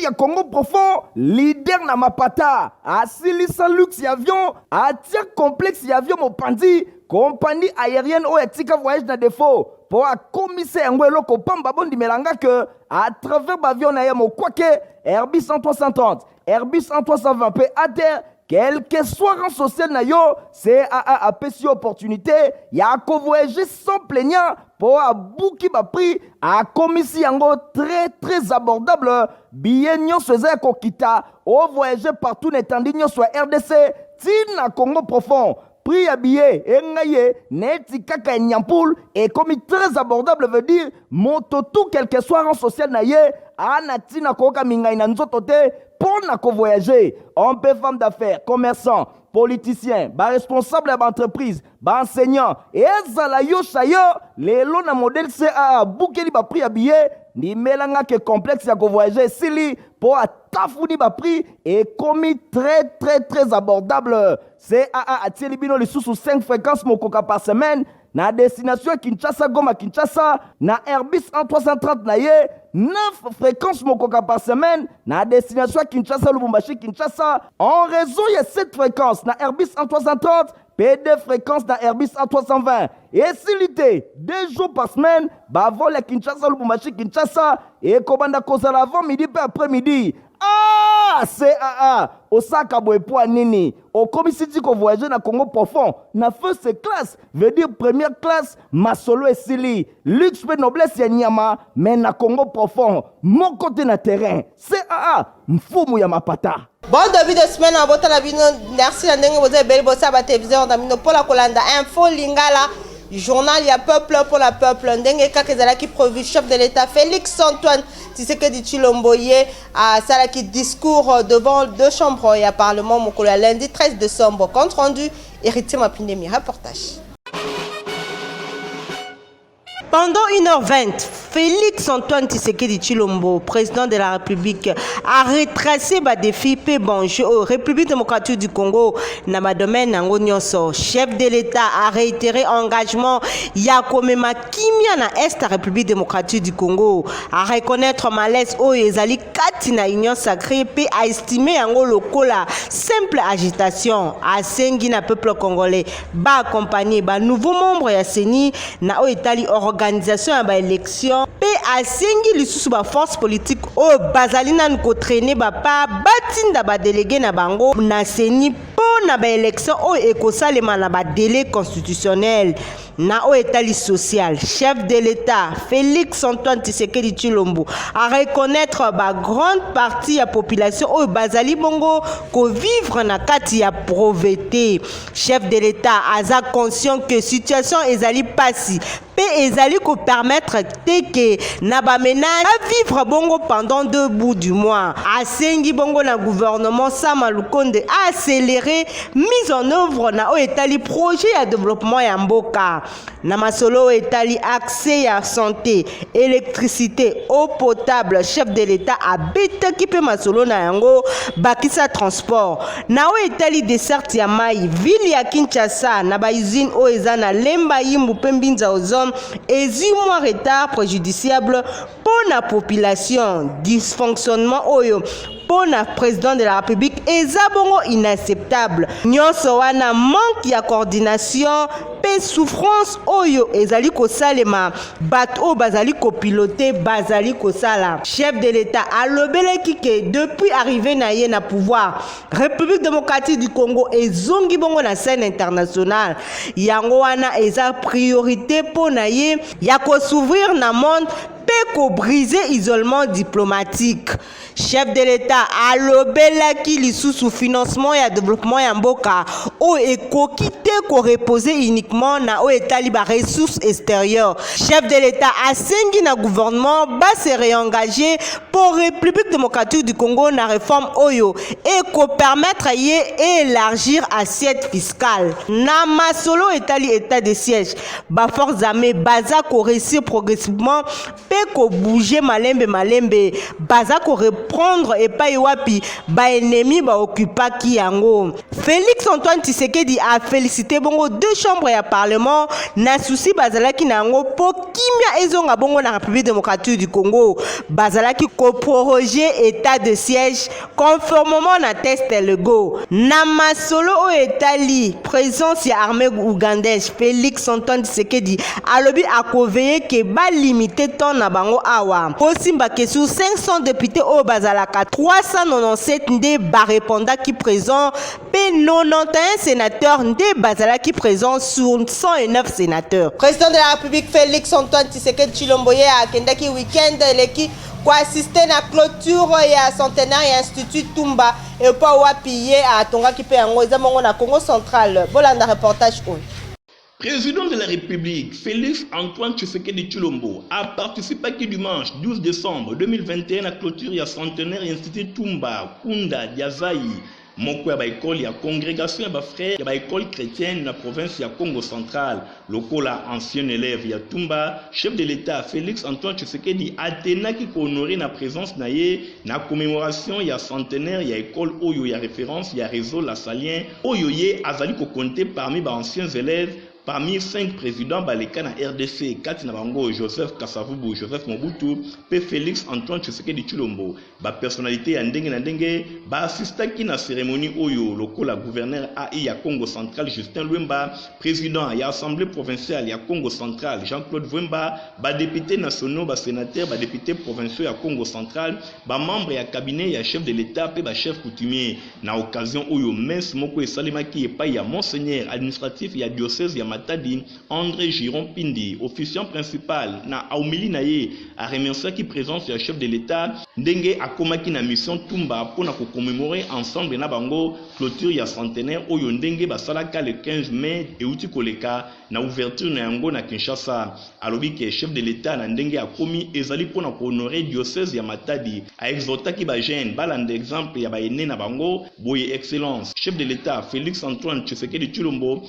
ya Congo profond, leader na mapata, asilisa luxe ya avion, atia complexe ya avion mopanzi, compagnie aérienne oyo atika voyage na défaut mpo akomisa yango eloko pamba. Bondimela nga ke à travers baavion na ye mokwake Airbus 330, Airbus 320 mpe ATR, quel que soit rang social na yo, CAA apesi yo opportunité ya kovoyager sans plaignant mpo abuki baprix, akomisi yango très très abordable. Billet nyonso eza ya kokita, ovoyage partout na etandi nyonso ya RDC ntina Congo profond. Prix ya billet engai ye neti kaka ya nyampule, ekomi très abordable, veut dire moto tout, quel que soit rang social na ye, ana ntina koyoka mingai na nzoto te mpo na kovoyage. Homme mpe femme d'affaires, commerçant, politicien, baresponsable ya baentreprise, baenseignant, ezala yo chayo, lelo na modèle CAA abukeli baprix ya billet. Ndimelanga ke complexe ya kovoyage esili mpo atafuni baprix, ekomi très très très abordable. CAA atieli bino lisusu 5 fréquences mokoka par semaine na destination ya Kinshasa, Goma, Kinshasa na Airbus 330 na ye, 9 fréquences mokoka par semaine na destination ya Kinshasa, Lubumbashi, Kinshasa, en raison ya 7 fréquences na Airbus 330 mpe 2 fréquences na Airbus A320. Esili te, 2 jours par semaine bavol ya Kinshasa, Lubumbashi, Kinshasa ekobanda kozala avant midi mpe après midi. Ah, CAA osaka boye po ya nini? Okomisi ti kovoyage na Congo profond na first class, veut dire première classe. Masolo esili, luxe mpe noblesse ya nyama, me na Congo profond moko te na terrain. CAA, mfumu ya mapata. Bon début de semaine na botala bino. Merci na ndenge boza ebele bosala batéléviseur na bino mpola kolanda Info Lingala, journal ya peuple pour la peuple. Ndenge kaka ezalaki prévu, chef de l'État Félix Antoine Tshisekedi Tshilombo ye asalaki discours devant deux chambres ya parlement mokolo ya lundi 13 décembre. Compte rendu, Héritier Mapindemi, reportage. Pendant 1h20, Félix Antoine Tshisekedi Tshilombo, président de la République, a retracé ba défi pe banjeu au République démocratique du Congo na ba domaine yango nyonso. Chef de l'État a réitéré engagement ya komema kimia na Est ya République démocratique du Congo, a reconnaître malaise oyo ezali kati na Union sacrée pe a estimé yango lokola simple agitation. Asengi na peuple congolais ba accompagner ba nouveaux membres ya CENI na oyo etali organisation ya baélection, mpe asengi lisusu baforce politique oyo bazali nanu kotraîner bapa batinda badélégué na bango na CENI mpo na baélection oyo ekosalema na badélai constitutionnel. Na oyo etali social, chef de l'État Félix Antoine Tshisekedi Tshilombo areconnaître bagrande partie ya population oyo bazali bongo kovivre na kati ya pauvreté. Chef de l'État aza conscient que situation ezali pasi mpe ezali kopermettre te ke na baménage bavivre bongo pendant deux bouts du mois. Asengi bongo na gouvernement Sama Lukonde accélérer mise en œuvre na oyo etali projet ya développement ya mboka. Na masolo oyo etali accès ya santé, électricité, eau potable, chef de l'État abetaki mpe masolo na yango, bakisa transport. Na oyo etali desserte ya mai, ville ya Kinshasa na bausine oyo eza na Lemba Yimbu mpe Mbinza Ozone ezwi mwa retard préjudiciable mpo na population. Dysfonctionnement oyo, mpo na président de la République, eza bongo inacceptable. Nyonso wana manque ya coordination mpe souffrance oyo ezali kosalema, bato oyo bazali kopiloter bazali kosala. Chef de l'État alobelaki ke depuis arrivé na ye na pouvoir, République démocratique du Congo ezongi bongo na scène internationale. Yango wana eza priorité mpo na ye ya kos'ouvrir na monde mpe kobriser isolement diplomatique. Chef de l'État alobelaki lisusu financement ya développement ya mboka oyo ekoki te korepose uniquement na oyo etali baressources extérieures. Chef de l'État asengi na gouvernement base réengager pour République démocratique du Congo na réforme oyo ekopermettre ye élargir assiette fiscale. Na masolo etali état de siège, baforces armées baza koréussir progressivement mpe kobouger malembe malembe, baza koreprendre epai wapi baennemi baokupaki yango. Félix Antoine Tshisekedi a félicité bongo deux chambres ya parlement na souci bazalaki na yango mpo kimia ezonga bongo na République démocratique du Congo. Bazalaki koproroger état de siège conformément na texte légaux. Na masolo oyo etali présence ya armée ougandaise, Félix Antoine Tshisekedi alobi akoveiller ke balimite temps na bango awa. Kosimba ke sur 500 députés oyo bazalaka, 397 nde barépondaki présent mpe 91 sénateurs nde bazalaki présent sur 109 sénateurs. Président de la République Félix Antoine Tshisekedi Tshilombo, ye akendaki week-end eleki koassister na clôture ya centenaire ya Institut Tumba, epa wapi ye atongaki mpe yango eza bongo na Congo Central. Bolanda reportage oyo. Président de la République, Félix Antoine Tshisekedi Tshilombo a participé dimanche 12 décembre 2021 à la clôture ya centenaire Institut Tumba, Kunda, Diazaï, moko ya baekole ya congrégation ya bafrère ya baekole chrétienne na province ya Congo Central. Lokola ancien élève ya Tumba, chef de l'État Félix Antoine Tshisekedi atenaki kohonorer na présence na ye na commémoration ya centenaire ya ekole oyo ya référence ya réseau lassalien, oyo ye azali kocompter parmi baanciens élèves, parmi cinq présidents baleka na RDC, kati na bango Joseph Kasavubu, Joseph Mobutu mpe Félix Antoine Tshisekedi Tshilombo. Bapersonnalité ya ndenge na ndenge baassistaki na cérémonie oyo, lokola gouverneur AI ya Congo Central Justin Lwemba, président ya assemblée provinciale ya Congo Central Jean-Claude Vwemba, badéputés nationaux, basénateur, badéputés provinciaux ya Congo Central, bamembre ya cabinet ya chef de l'État mpe bachef coutumier. Na occasion oyo, messe moko esalemaki epai ya monseigneur administratif ya diocèse ya Matadi, André Giron Pindi, officiant principal. Na homélie na ye, aremerciaki présence ya chef de l'État ndenge akomaki na mission Tumba mpona kocommémorer ensemble na bango clôture ya centenaire oyo, ndenge basalaka le 15 mai euti koleka na ouverture na yango na Kinshasa. Alobi ke chef de l'État na ndenge akomi ezali mpona kohonorer diocèse ya Matadi. Aexhortaki bajeune balanda exemple ya baene na bango. Boye excellence chef de l'État Félix Antoine Tshisekedi Tshilombo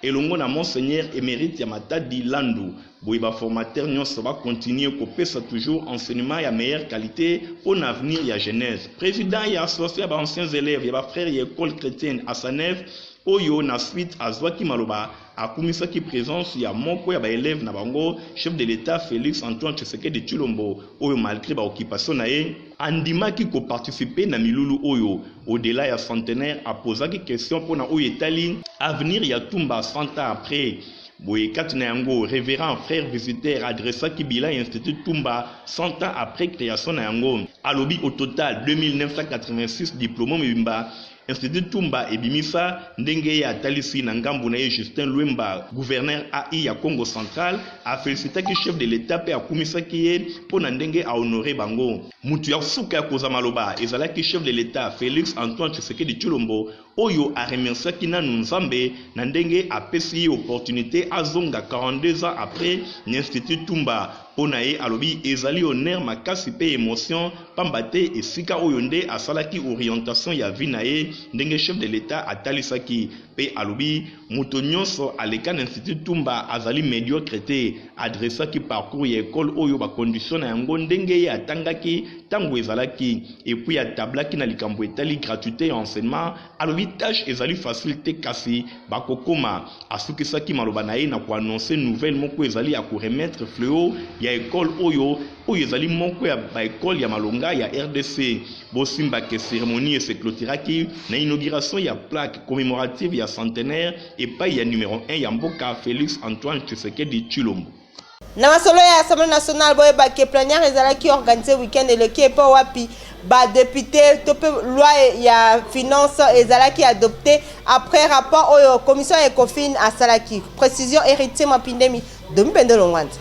elongo na monseigneur émérite ya Matadi Landu, boye baformateur nyonso bakontinue kopesa toujours enseignement ya meilleure qualité mpo na avenir ya jeunesse. Président ya association ya baanciens élèves ya bafrère ya école chrétienne Asanef, oyo na suite azwaki maloba, akumisaki présence ya moko ya baélève na bango, chef de l'État Félix Antoine Tshisekedi Tshilombo, oyo malgré baoccupation na ye andimaki koparticiper na milulu oyo. Au-delà ya centenaire, apozaki question mpona oyo etali avenir ya Tumba 100 ans après. Boye kati na yango, révérend frère visiteur adressaki bilan ya Institut Tumba 100 ans après création na yango. Alobi au total 2986 diplôme mobimba Institut Tumba ebimisa. Ndenge ye atalisi na ngambu na ye, Justin Lwemba, gouverneur AI ya Congo Central, afélicitaki chef de l'État mpe akumisaki ye mpo na ndenge ahonorer bango. Mutu ya suka ya kozwa maloba ezalaki chef de l'État Félix Antoine Tshisekedi Tshilombo, oyo aremerciaki nanu Nzambe na ndenge apesi ye opportunité azonga 42 ans après na Institut Tumba. Mpo na ye, alobi ezali honneur makasi mpe émotion, pamba te esika oyo nde asalaki orientation ya vie na ye, ndenge chef de l'État atalisaki. Mpe alobi moto nyonso aleka na Institut Tumba azali médiocre te. Adressaki parcours ya ekole oyo, bacondition na yango, ndenge ye atangaki ntango ezalaki, et puis atablaki na likambo etali gratuité ya enseignement. Alobi tâche ezali facile te, kasi bakokoma. Asukisaki maloba na ye na koannoncer nouvelle moko ezali ya koremettre fléau ya ekole oyo, oyo ezali moko ya baekole ya malonga ya RDC. Bosimbake cérémonie eseclôturaki na inauguration ya plaque commémorative ya centenaire epai ya numéro 1 ya mboka Félix Antoine Tshisekedi Tshilombo. Na masolo ya Assemblée nationale, boyebaki plénière ezalaki organisé week-end eleki, epo wapi badéputé to mpe loi ya finance ezalaki adopté après rapport oyo commission Ecofin asalaki. Précision, Héritier Mapindemi Domi Pende Longwanza.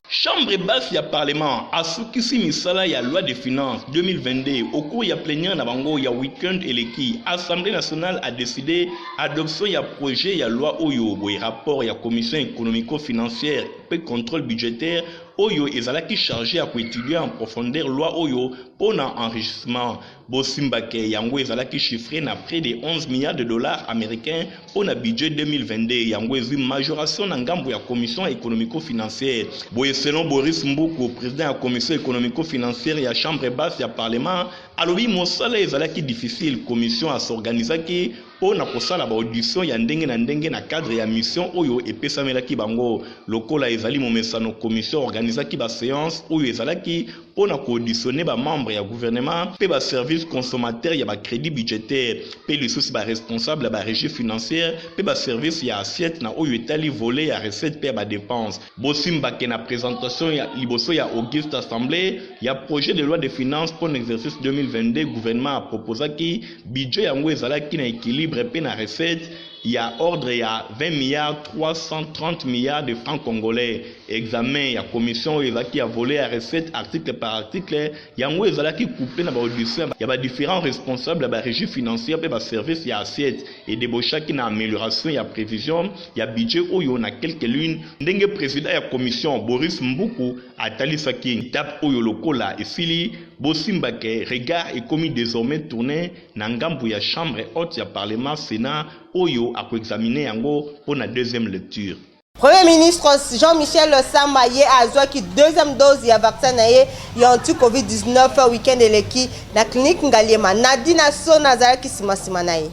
Chambre basse ya parlement asukisi misala ya loi de finance 2022 au cours ya plénière na bango ya week-end eleki. Assemblée nationale a décidé adoption ya projet ya loi oyo. Boye rapport ya commission économico-financière mpe contrôle budgétaire, oyo ezalaki chargé ya koétudier en profondeur loi oyo. mpo na enrichissement. Bosimba ke yango ezalaki chiffre na près de 11 milliards de dollars américains mpo na budget 2022. Yango ezwi majoration na ngambo ya commission économico-financière. Boye, selon Boris Mbuku, président ya commission économico-financière ya chambre basse ya parlement, alobi mosala ezalaki difficile. Commission asorganizaki mpo na kosala baaudition ya ndenge na ndenge na cadre ya mission oyo epesamelaki bango. Lokola ezali momesano, commission organizaki baséance oyo ezalaki mpo na koauditionner bamembre ya gouvernement mpe baservice consommateur ya bacrédit budgétaire, mpe lisusu baresponsable ya barégie financière mpe baservice ya assiette na oyo etali volet ya recette mpe ya badépense. Bosimbake na présentation ya liboso ya auguste assemblée ya projet de loi de finance mpo na exercice 2022, gouvernement aproposaki budget yango ezalaki na équilibre mpe na recette ya ordre ya 20 milliards 330 milliards de francs congolais. Examen ya commission oyo ezalaki ya volet ya recette, article par article, yango ezalaki couplé na baaudition ya badifférents responsables ya barégie financière mpe baservice ya assiette, edébouchaki na amélioration ya prévision ya budget oyo na quelques lunes. Ndenge président ya commission Boris Mbuku atalisaki, étape oyo lokola esili, bosimbake regard ekomi désormais tourné na ngambo ya chambre haute ya parlement, Sénat, oyo akoexaminer yango mpo na deuxième lecture. Premier ministre Jean-Michel Sama, ye azwaki deuxième dose ya vaccin na ye ya anti Covid-19 week-end eleki na clinique Ngaliema. Nadina Sona azalaki nsima na ye.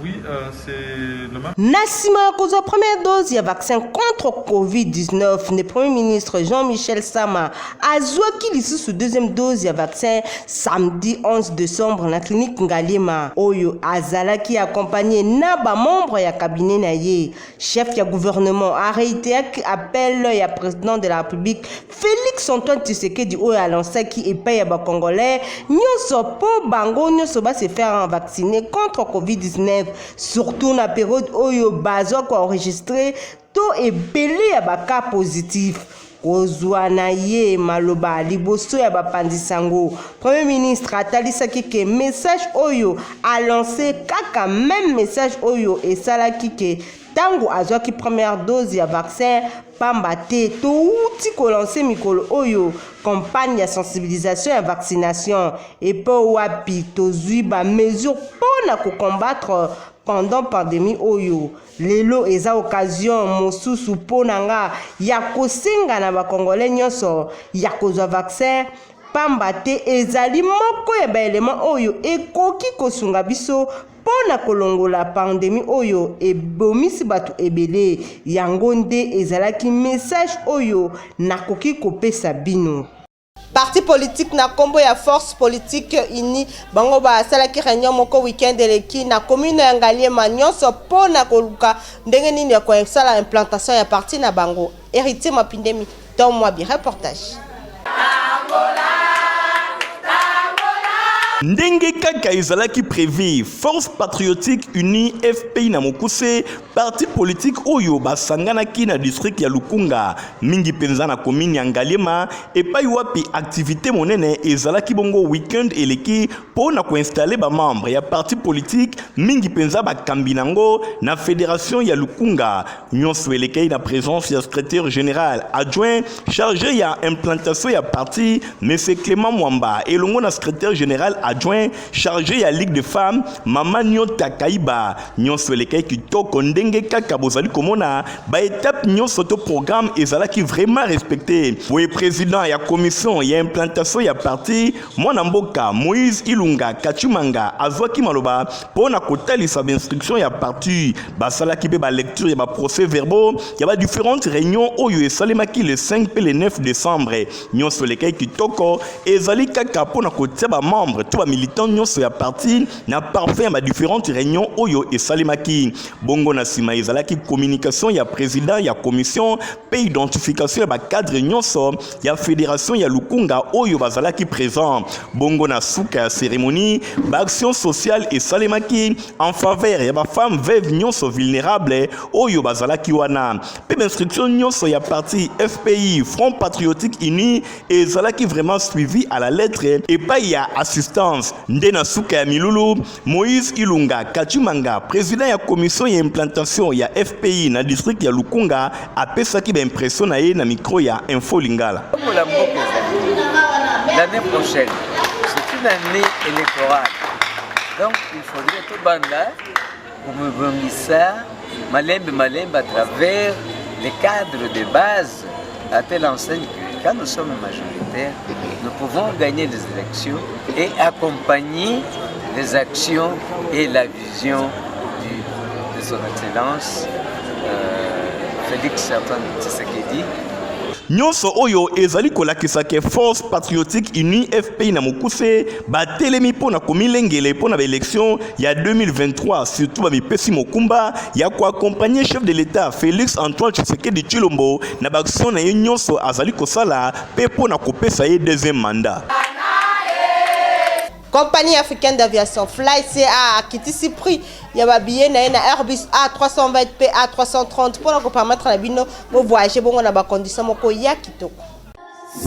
Oui, c'est le même. Na nsima ya kozwa première dose ya vaccin contre Covid-19, le premier ministre Jean-Michel Sama azwaki lisusu deuxième dose ya vaccin samedi 11 décembre na clinique Ngaliema, oyo azalaki accompagné na bamembre ya cabinet na ye. Chef ya gouvernement aréitéraki appel ya président de la République Félix Antoine Tshisekedi oyo alansaki epai ya bacongolais nyonso mpo bango nyonso base faire vacciner contre Covid-19, surtout na période oyo bazwa koenregistrer to ebele ya bacas positif. Kozwa na ye maloba liboso ya bapanzi sango, premier ministre atalisaki ke message oyo alance kaka même message oyo esalaki ke ntango azwaki première dose ya vaccin, pamba te touti kolancer mikolo oyo campagne ya sensibilisation ya vaccination, epo wapi tozwi bamesure mpo na kocombattre pendant pandémie oyo. Lelo eza occasion mosusu mpo na nga ya kosenga na bakongolais nyonso ya kozwa vaccin, pamba te ezali moko ya baélément oyo ekoki kosunga biso mpo na kolongola pandémie oyo ebomisi bato ebele. Yango nde ezalaki message oyo nakoki kopesa bino. Parti politique na nkombo ya Force Politique Unie, bango basalaki réunion moko week-end eleki na commune ya Ngaliema, nyonso mpo na koluka ndenge nini ya kosala implantation ya parti na bango. Héritier Mapindemi to mwabi reportage. Ndenge kaka ezalaki prévu, Force Patriotique Unie, FPI na mokuse, parti politique oyo basanganaki na district ya Lukunga, mingi mpenza na commune ya Ngaliema, epai wapi activité monene ezalaki bongo week-end eleki mpo na koinstaller bamembre ya parti politique, mingi mpenza bakambi nango na fédération ya Lukunga. Nyonso elekei na présence ya secrétaire général adjoint chargé ya implantation ya parti, monsieur Clément Mwamba, elongo na secrétaire général adjoint chargé ya ligue de femmes, mama Nyota Kaiba. Nyonso elekei kitoko ndenge kaka bozali komona. Baétape nyonso to programme ezalaki vraiment respecté. Boye président ya commission ya implantation ya parti, mwana mboka Moïse Ilunga Kachimanga, azwaki maloba mpo na kotalisa bainstruction ya parti. Basalaki mpe balecture ya baprocès verbaux ya badifférentes réunions oyo esalemaki le 5 mpe le 9 décembre. Nyonso elekaki kitoko, ezali kaka mpo na kotia bamembre to bamilitant nyonso ya parti na parfum ya badifférentes réunions oyo esalemaki. Bongo na nsima ezalaki communication ya président ya commission mpe identification ya bacadre nyonso ya fédération ya Lukunga oyo bazalaki présent. Bongo na suka ya cérémonie, baaction sociale esalemaki en faveur ya bafemme veuve nyonso vulnérable oyo bazalaki wana, mpe bainstruction nyonso ya parti FPI, Front Patriotique Uni, ezalaki vraiment suivi à la lettre epai ya assistance. Nde na suka ya milulu, Moïse Ilunga Kachimanga, président ya commission ya implantation ya FPI na district ya Lukunga, apesaki baimpression na ye na micro ya Info Lingala. Tombola mboka ezali. L'année prochaine, c'est une année électorale. Donc il faudrait tobanda komibongisa malembe malembe à travers les cadres de base à telle enseigne que quand nous sommes majoritaires, nous pouvons gagner les élections et accompagner les actions et la vision de son Excellence Félix Antoine Tshisekedi. Nyonso oyo ezali kolakisa ke Force Patriotique Unie, FPI na mokuse, batelemi mpo na komilengele mpo na baélection ya 2023. Surtout bamipesi mokumba ya koaccompagner chef de l'État Félix Antoine Tshisekedi Tshilombo na baaction na ye nyonso azali kosala, mpe mpo na kopesa ye deuxième mandat. Compagnie africaine d'aviation Fly CA akitisi prix ya babillet na ye na Airbus A320 mpe A330 mpona kopermettre na bino bovoyage bongo na bacondition moko ya kitoko.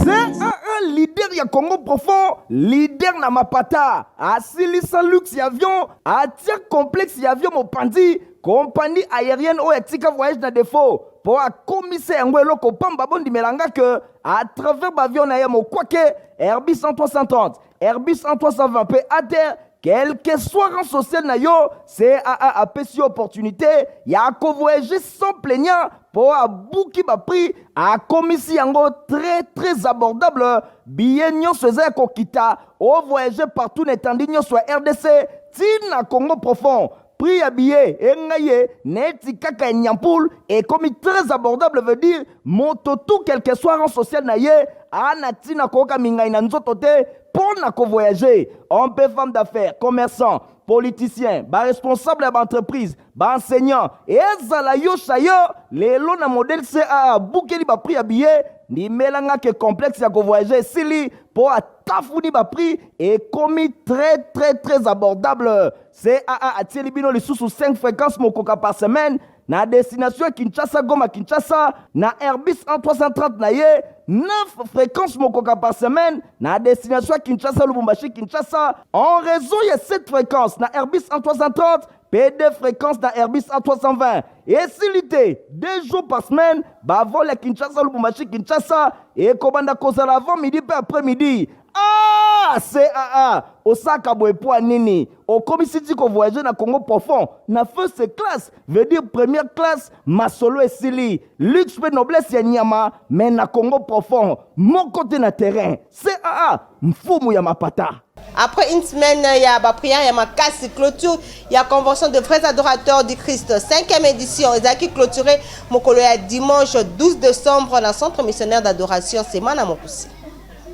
CAA, leader ya Congo profond, leader na mapata, asilisa luxe ya avion, atia complexe ya avion mopanzi, compagnie aérienne oyo atika voyage na défaut mpo akomisa yango eloko pamba. Bondimelanga ke à travers baavion na ye mokwake Airbus 330, Airbus 320 mpe ATR, quel que soit rang social na yo, CAA apesi yo opportunité ya kovoyager sans plaignant mpo abuki baprix, akomisi yango très très abordable. Billet nyonso eza ya kokita, ovoyage partout na etandi nyonso ya RDC ntina Congo profond. Prix ya billet engai ye neti kaka ya nyampule, ekomi très abordable. Veut dire moto tout, quel que soit rang social na ye, ana ntina koyoka mingai na nzoto te mpo na kovoyage. Homme mpe femme d'affaires, commerçant, politicien, baresponsable ya baentreprise, baenseignant, ezala yo yo lelo na modèle CAA abukeli baprix ya billet. Ndimelanga ke complexe ya kovoyage esili mpo atafuni baprix, ekomi très très très abordable. CAA atieli bino lisusu 5 fréquences mokoka par semaine na destination ya Kinshasa, Goma, Kinshasa na Airbus 1330 na ye, 9 fréquences mokoka par semaine na destination ya Kinshasa, Lubumbashi, Kinshasa, en raison ya 7 fréquences na Airbus 1330 mpe 2 fréquences na Airbus A320. Esili te, 2 jours par semaine bavol ya Kinshasa, Lubumbashi, Kinshasa ekobanda kozala avant midi mpe après midi. Ah, CAA, osaka boye po nini? Okomisi ti kovoyage na Congo profond na first class, veut dire première classe. Masolo esili, luxe mpe noblesse ya nyama, mais na Congo profond moko te na terrain. CAA, mfumu ya mapata. Après une semaine ya baprière ya makasi, clôture ya Convention de vrais adorateurs du Christ, 5e édition, ezalaki clôturé mokolo ya dimanche 12 décembre na Centre missionnaire d'adoration Sema na Mokusi.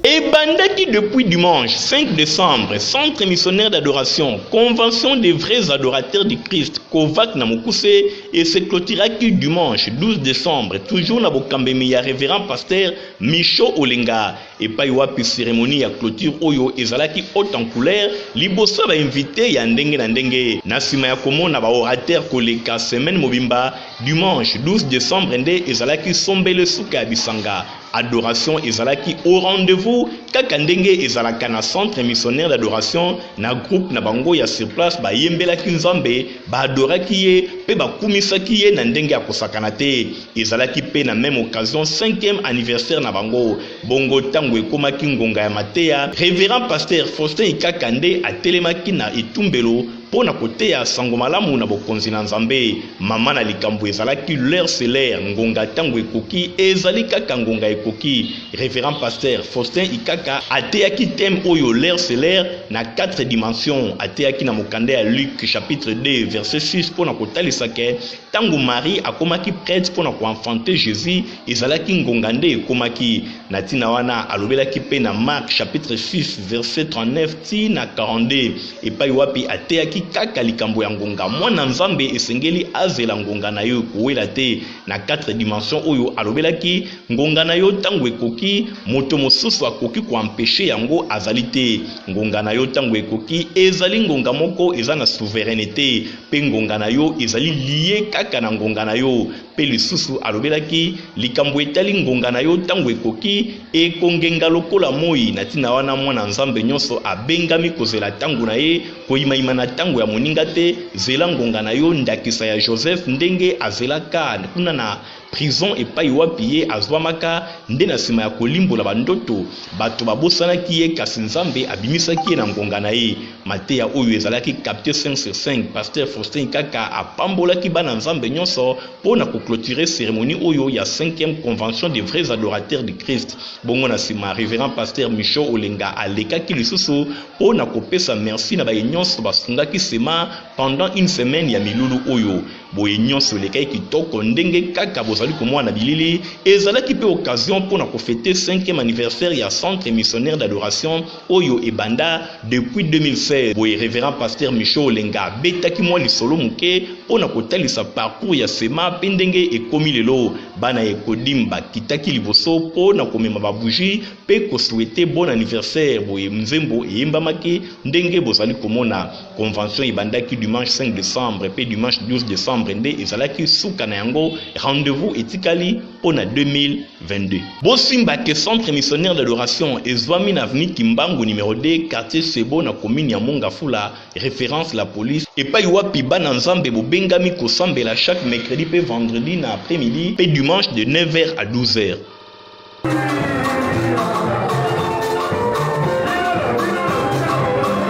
Ebandaki depuis dimanche 5 décembre, Centre missionnaire d'adoration, Convention des vrais adorateurs du Christ, COVAC na mokuse, et se clôturaki dimanche 12 décembre, toujours na bokambemi ya révérend pasteur Micho Olenga, epai wapi cérémonie ya clôture oyo ezalaki haute en couleur liboso ya bainvité ya ndenge na ndenge. Na nsima ya komona baorateur koleka semaine mobimba, dimanche 12 décembre nde ezalaki sombele suka ya bisanga. Adoration ezalaki au rendez-vous kaka ndenge ezalaka na Centre missionnaire d'adoration. Na groupe na bango ya sur place, bayembelaki Nzambe, baadoraki ye mpe bakumisaki ye na ndenge ya kosakana te. Ezalaki mpe na même occasion 5e anniversaire na bango. Bongo ntango ekomaki ngonga ya mateya, révérend pasteur Faustin Ikaka nde atelemaki na etumbelo mpo na koteya sango malamu na bokonzi na Nzambe. Mama na likambo ezalaki "L'heure c'est l'heure", ngonga ntango ekoki ezali kaka ngonga ekoki. Révérend pasteur Faustin Ikaka ateyaki thème oyo "L'heure c'est l'heure" na quatre dimensions. Ateyaki na mokanda ya Luc chapitre 2 verset 6 mpo na kotalisa ke ntango Marie akomaki prête mpo na koenfanter Jésus, ezalaki ngonga nde ekomaki. Na ntina wana, alobelaki mpe na Marc chapitre 6 verset 39 ti na 42, epai wapi ateyaki kaka likambo ya ngonga. Mwana Nzambe esengeli azela ngonga na yo, ekowela te. Na quatre dimension oyo alobelaki, ngonga na yo ntango ekoki, moto mosusu akoki koempêcher yango azali te. Ngonga na yo ntango ekoki ezali ngonga moko eza na souveraineté, mpe ngonga na yo ezali lié kaka na ngonga na yo. Mpe lisusu alobelaki likambo etali ngonga na yo ntango ekoki, ekongenga lokola moi. Na ntina wana, mwana Nzambe nyonso abengami kozela ntango na ye, koyimayima na ntango ya moninga te. Zela ngonga na yo, ndakisa ya Joseph ndenge azelaka kuna na prison epai wapi ye azwamaka, nde na nsima ya kolimbola bandoto, bato babosanaki ye, kasi Nzambe abimisaki ye na ngonga na ye. Mateya oyo ezalaki capte 5 sur 5. Pasteur Faustin Kaka apambolaki bana Nzambe nyonso mpo na ko cloturer ceremonie oyo ya cinquième convention des vrais adorateurs du Christ. Bongo na nsima, Reverend Pasteur Michaud Olenga alekaki lisusu mpo na kopesa merci na baye nyonso basungaki sema pendant une semaine ya milulu oyo. Boye nyonso elekaki kitoko ndenge kaka bozali komona na bilili. Ezalaki mpe occasion mpo na ko feter cinquième anniversaire ya Centre Missionnaire d'Adoration oyo ebanda depuis 2016. Boye Reverend Pasteur Michaud Olenga abetaki mwa lisolo moke mpo na kotalisa parcours ya sema mpe ndenge ekomi lelo. Bana ya Ecodim bakitaki liboso mpo na komema ba bougies mpe ko souhaiter bon anniversaire. Boye nzembo eyembamaki ndenge bozali komona. Convention ebandaki dimanche 5 decembre mpe dimanche 12 decembre nde ezalaki suka na yango. Rendez-vous etikali mpo na 2022. Bosimba ke Centre Missionnaire d'Adoration ezwami na avenue Kimbangu numero 2, quartier Sebo na commune ya Mont-Ngafula, reference la police, epai wapi bana Nzambe bobengami kosambela chaque mercredi mpe vendredi na après-midi mpe dimanche de 9h à 12h.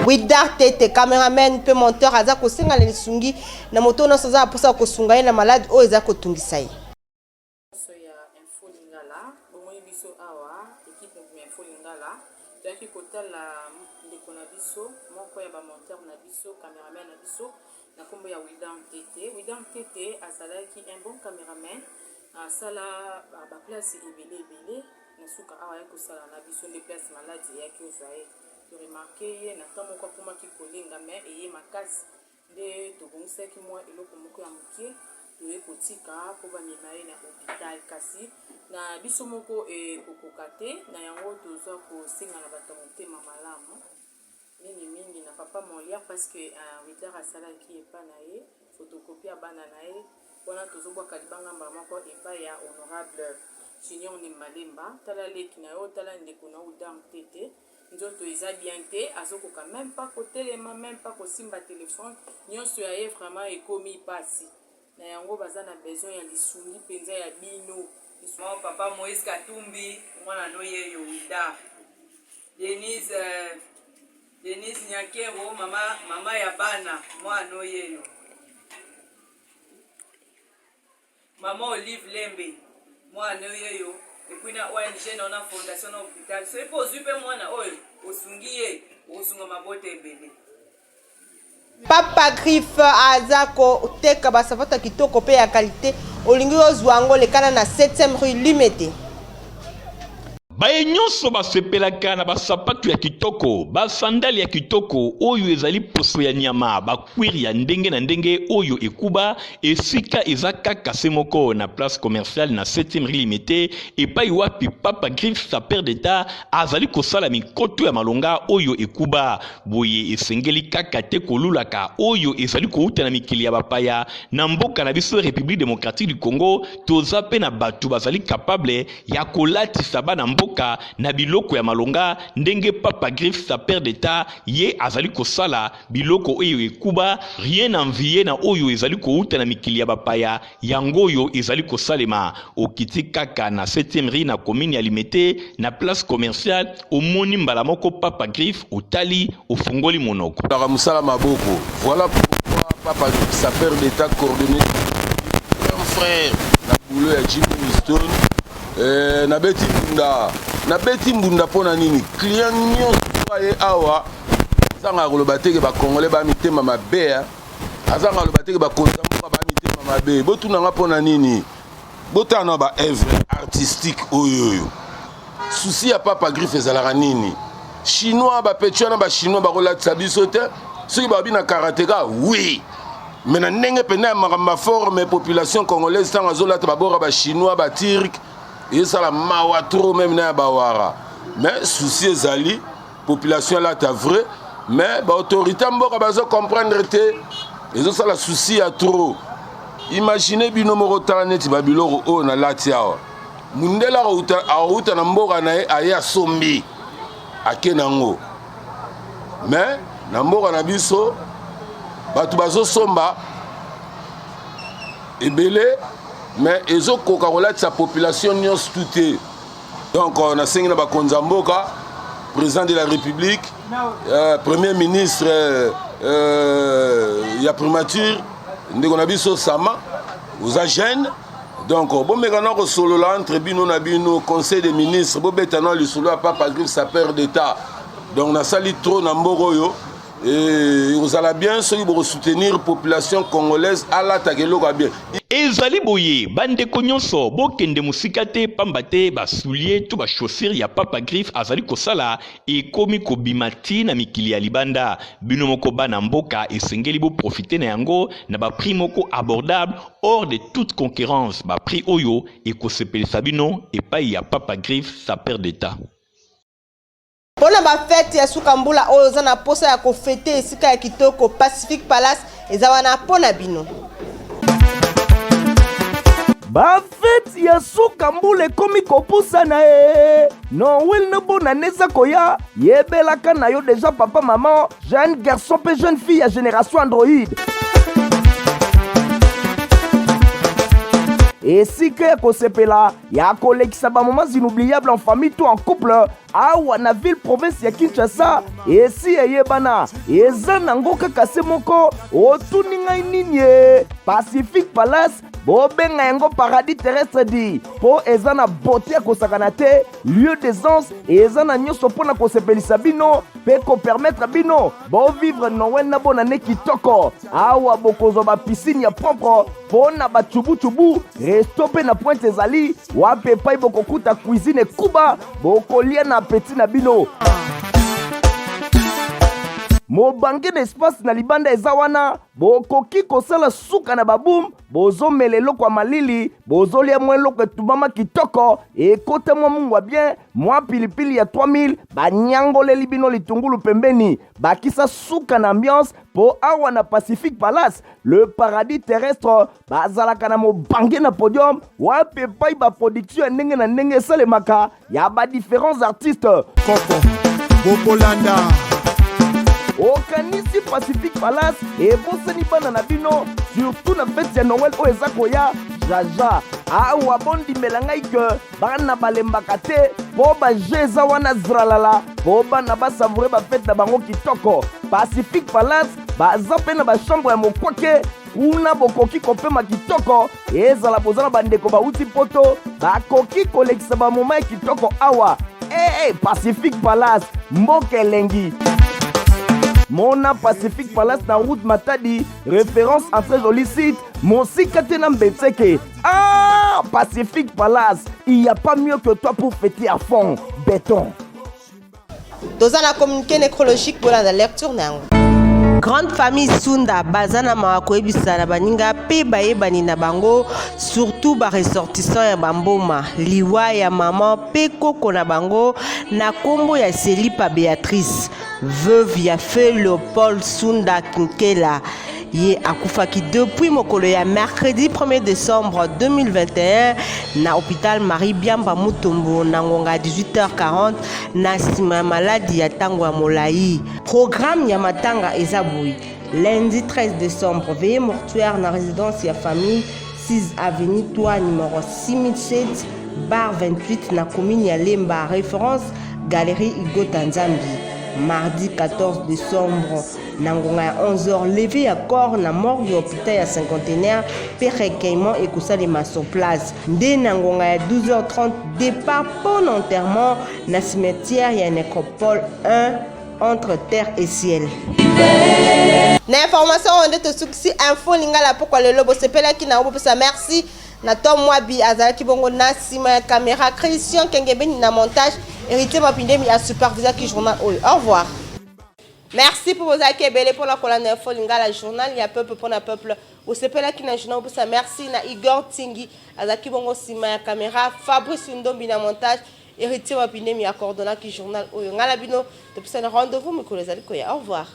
Widar Tete, cameraman mpe monteur aza kosenga na lisungi na moto nyonso aza na mposa ya kosunga ye na maladi oyo eza kotungisa ye. Nyonso ya Info Lingala, bomoni biso awa, equipe mobimba ya Info Lingala, toyaki kotala ndeko na biso moko ya ba monteur na biso, cameraman na biso na kombo ya Wildan Tete. Wildan Tete azalaki un bon cameraman, asala ba place ebele ebele, na suka awa ayaki kosala na biso nde place maladi eyaki ozwa ye. To remarquer ye na temps moko akomaki kolenga mais eye makasi nde tobongisaki mwa eloko moko ya moke toye kotika mpo bamema ye na hopital, kasi na biso moko ekokoka te. Na yango toza kosenga na bato ya motema malamu mingi mingi na papa Molière, parce que Widar asalaki epa na ye photocopie ya bana na ye wana. Tozobwaka libanga mbala moko epai ya honorable Junior Nembalemba. Tala leki na yo, tala ndeko na Widar Tete, nzoto eza bien te, azokoka même pas kotelema, même pas kosimba telefone. Nyonso ya ye vraiment ekomi pasi. Na yango baza na besoin ya lisungi mpenza ya bino. Mon papa Moïse Katumbi, mwana no yeyo Wida. Denise euh, Denise Nyakero, mama mama ya bana, mwana no yeyo. Mama Olive Lembe, mwana no yeyo. Et puis na ONG na na fondation na hôpital. Soki mpe ozwi mpe mwana oyo osungi ye, okosunga mabota ebele. Papa Griffe aza koteka ba sapato ya kitoko pe ya qualite. Olingi ozwa yango lekana na 7e rue Limete. Baye nyonso basepelaka na basapatu ya kitoko, basandale ya kitoko oyo ezali poso ya nyama, bakwire ya ndenge na ndenge oyo ekuba, esika eza kaka se moko na place commerciale na 7e rue Limete, epai wapi Papa Griffe sapeur d'Etat azali kosala mikoto ya malonga oyo ekuba. Boye esengeli kaka te kolulaka oyo ezali kouta na mikili ya bapaya. Na mboka na biso Republique Democratique du Congo, toza pe na bato bazali capable ya kolatisa bana mboka na biloko ya malonga ndenge Papa Griffe sapeur d'Etat ye azali kosala biloko oyo ekuba, rien envier na oyo ezali kouta na mikili ya bapaya. Yango oyo ezali kosalema, okiti kaka na 7e rue na commune ya Limete na place commerciale, omoni mbala moko Papa Griffe, otali, ofungoli monoko. Kaka mosala maboko. Voilà pourquoi Papa Griffe, sapeur d'Etat coordonné grand frère na boulot ya Jimmy Winston. Eh, nabeti mbunda, nabeti mbunda mpo na nini? Client nyonso aye awa azangaka koloba te ke ba Congolais ba mitema mabe. Azanga aloba te ke bakonzi ya mboka ba mitema mabe. Botuna nga mpo na nini? Botala na ba œuvre artistique oyo oyo. Souci ya Papa Griffe ezalaka nini? Chinois ba petit wana ba chinois bakolatisa biso te. Soki babi na karateka oui. Mais na ndenge pena ya makambo ya forme population congolaise ntango azolata babora ba chinois ba turc ezala mawa trop même na ya bawara. Mais souci ezali population alata vrai mais ba autorité mboka bazo comprendre te ezosala souci ya trop. Imagine bino moko, tala neti babiloko oyo nalati awa. Mundele akouta na mboka na ye, aye asombi, ake nango. Mais na mboka na biso bato bazosomba ebele, mais ezokoka kolatisa population nyonso tu te. Donc euh, nasengi na bakonzi ya mboka, président de la République, premier ministre ya primature, ndeko na biso Sama, oza jeune, donc bomeka na kosolola entre bino na bino, conseil des ministres, bobeta na lisolo ya Papa Griffe, sapeur d'État. Donc nasali trop na mboka oyo. Ekozala bien soki bokosoutenir population congolaise alataka eloko ya bien. Ezali boye, bandeko nyonso, bokende mosika te, pamba te basoulier to bachaussure ya Papa Griffe azali kosala ekomi kobima ti na mikili ya libanda. Bino moko bana mboka, esengeli boprofite na yango na baprix moko abordable, hors de toute concurrence. Baprix oyo ekosepelisa bino epai ya Papa Griffe, sapeur d'État. Mpo na bafete ya suka mbula oyo, oza na posa ya kofete esika ya kitoko, Pacific Palace eza wana mpo na bino. Bafete ya suka mbula ekomi kopusana e Noël na bonane eza koya. Yebelaka na yo deja, papa, mama, jeune garçon mpe jeune fille ya génération Android, esika ya kosepela, ya kolekisa bamoments inoubliable en famille to en couple, awa na ville province ya Kinshasa, esi eyebana, eza nango kaka se moko. Otuni ngai nini e? Pacific Palace, bobenga yango paradis terrestre di, mpo eza na beauté ya kosakana te. Lieu d'aisance, eza na nyonso mpo na kosepelisa bino mpe kopermettre bino bovivre Noël na bonane kitoko. Awa bokozwa bapiscine ya propre mpo na bacubucubu, resto mpe na pointe ezali wapi epai bokokuta cuisine ekuba, bokolia na appétit na bino. Mobange na espace na libanda eza wana, bokoki kosala suka na babum, bozomela eloko ya malili, bozolia mwa eloko etumbama kitoko, ekota mwa mungwa bien, mwa pilipili ya 3000, banyangoleli bino litungulu pembeni, bakisa suka na ambiance. Mpo awa na Pacific Palace, le paradis terrestre, bazalaka na mobange na podium, wapi epai baproduction ya ndenge na ndenge esalemaka ya badifférents artistes. Koko bokolanda. Okanisi Pacific Palace ebosani bana na bino, surtout na fete ya Noël oyo eza koya? Jaja, awa bondimela ngai ke bana balembaka te, mpo baje eza wana zralala mpo bana basavoure bafete na bango kitoko. Pacific Palace baza mpe na bachambre ya mokwake, kuna bokoki kopema kitoko. Ezala boza na bandeko bauti Poto, bakoki kolekisa bamoma ya kitoko awa. Ee, Pacific Palace, mboka elengi. Mona Pacific Palace na route Matadi, référence en très joli site, mosika te na Mbetseke. Ah, Pacific Palace, il y a pas mieux que toi pour fêter à fond. Béton. Toza na communiqué nécrologique, bolanda lecture na yango. Grande famille Sunda baza na mawa koyebisa na baninga mpe bayebani na bango, surtout baressortissant ya bamboma, liwa ya mama mpe koko na bango na nkombo ya Selipa Béatrice, veuve ya feu Léopold Sunda Kinkela. Ye akufaki depuis mokolo ya mercredi 1er décembre 2021 na hôpital Marie Biamba Mutombo na ngonga ya 18h40, na nsima ya maladi ya ntango ya molai. Programme ya matanga eza boye: lundi 13 décembre, veillée mortuaire na résidence ya famille, 6 avenue 3 numéro 6007/28 na commune ya Lemba, référence galerie Igota Nzambi. Mardi 14 décembre na ngonga ya 11h, levée ya corps na morgue ya hôpital ya Cinquantenaire mpe recueillement ekosalema sur place. Nde na ngonga ya 12h30, départ mpo na enterrement na cimetière ya nécropole 1 entre terre et ciel. Na information oyo nde tosukisi Info Lingala pokwa lelo. Bosepelaki na yango, bopesa merci na Tom Mwabi, azalaki bongo na nsima ya caméra, Christian Kengebeni na montage, Héritier Mapindemi asupervisaki journal oyo. Au revoir, merci mpo bozalaki ebele mpona kolanda Info Lingala, journal ya peuple mpona peuple. Osepelaki na journal, opesa merci na Igor Tingi, azalaki bongo nsima ya caméra, Fabrice Ndombi na montage, Héritier Mapindemi acoordonnaki journal oyo. Ngai na bino topesani rendez-vous mikolo ezali koya. Au revoir.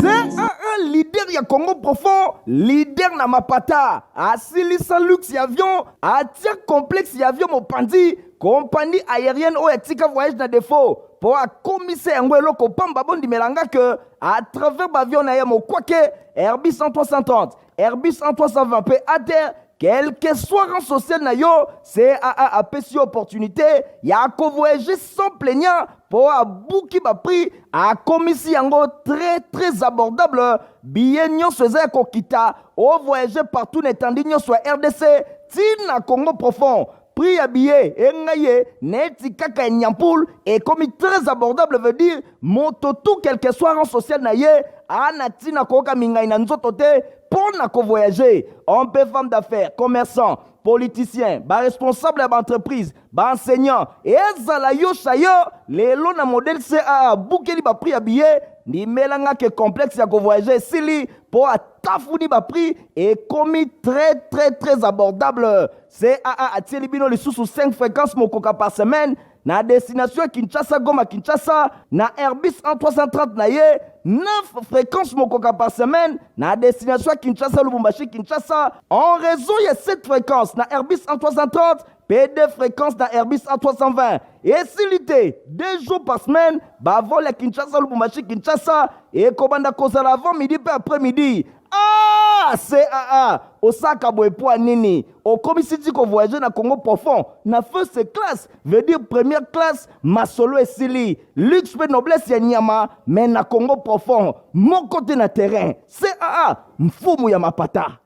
CAA. leader ya Congo profond, leader na mapata, asilisa luxe ya avion, atia complexe ya avion mopanzi, compagnie aérienne oyo atika voyage na défaut mpo akomisa yango eloko pamba. Bondimela nga ke à travers baavion na ye mokwake Airbus 330, Airbus 320 mpe ATR, quel que soit rang social na yo, CAA apesi yo opportunité ya kovoyager sans plaignant mpo abuki baprix, akomisi yango très très abordable. Billet nyonso eza ya kokita, ovoyage partout na etandi nyonso ya RDC ntina Congo profond. Prix ya billet engai ye neti kaka ya nyampule, ekomi très abordable, veut dire moto tout, quel que soit rang social na ye, ana ntina koyoka mingai na nzoto te mpo na kovoyage. Homme mpe femme d'affaires, commerçant, politicien, baresponsable ya baentreprise, baenseignant, ezala yo yo lelo na modèle CAA abukeli baprix ya billet. Ndimelanga ke complexe ya kovoyage esili mpo atafuni baprix, ekomi très très très abordable. CAA atieli bino lisusu 5 fréquences mokoka par semaine na destination ya Kinshasa, Goma, Kinshasa na Airbus 330 na ye, 9 fréquences mokoka par semaine na destination ya Kinshasa, Lubumbashi, Kinshasa en raison ya 7 fréquences na Airbus 330 mpe 2 fréquences na Airbus A320. Esili te, 2 jours par semaine bavol ya Kinshasa, Lubumbashi, Kinshasa ekobanda kozala avant midi mpe après midi. Ah, CAA osaka boye po nini? Okomisi ti kovoyage na Congo profond na first class, veut dire première classe. Masolo esili, luxe mpe noblesse ya nyama, me na Congo profond moko te na terrain. CAA, mfumu ya mapata.